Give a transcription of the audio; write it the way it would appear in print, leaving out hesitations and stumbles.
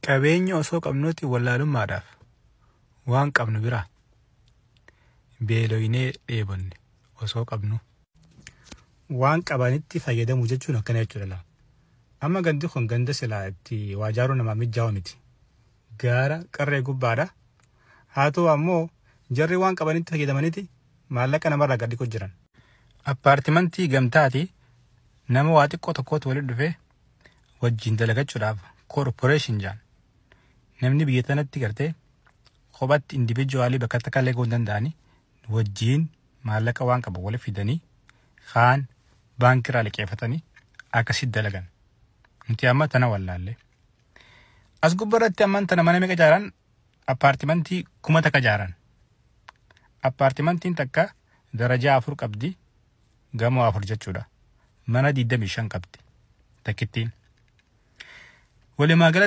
Qabeenya osoo qabnuuti wallaalummaadhaaf waan qabnu biraa beeloynee dheebonne osoo qabnu. Waan qabanitti fayyadamu jechuun akkana jechuudha laa. Amma gandi kun ganda silaa itti waa ijaaruu namaa mijaa'u miti. Gaara qarree gubbaadha. Haa ta'u ammoo jarri waan qabanitti fayyadamaniiti maallaqa namarraa gad dhiqu jiran. Appaartimantii gamtaati nama waa xiqqoo tokkootu walitti dhufee wajjin dalagachuudhaaf corporation jaan. Namni biyya tanatti gartee kophatti individually bakka takka illee gahuu hin danda'ani wajjin maallaqa waan qabu walitti fidanii kaan baankiirraa liqeeffatanii akkasitti dalagan. Nuti amma tana wallaalle. As gubbaarratti ammaan tana mana meeqa ijaaran? Appaartimantii 1000 ijaaran. Appaartimantiin takka darajaa 4 qabdi. Gamoo 4 jechuudha. Mana 25 qabdi. Takkittiin. Walumaa galatti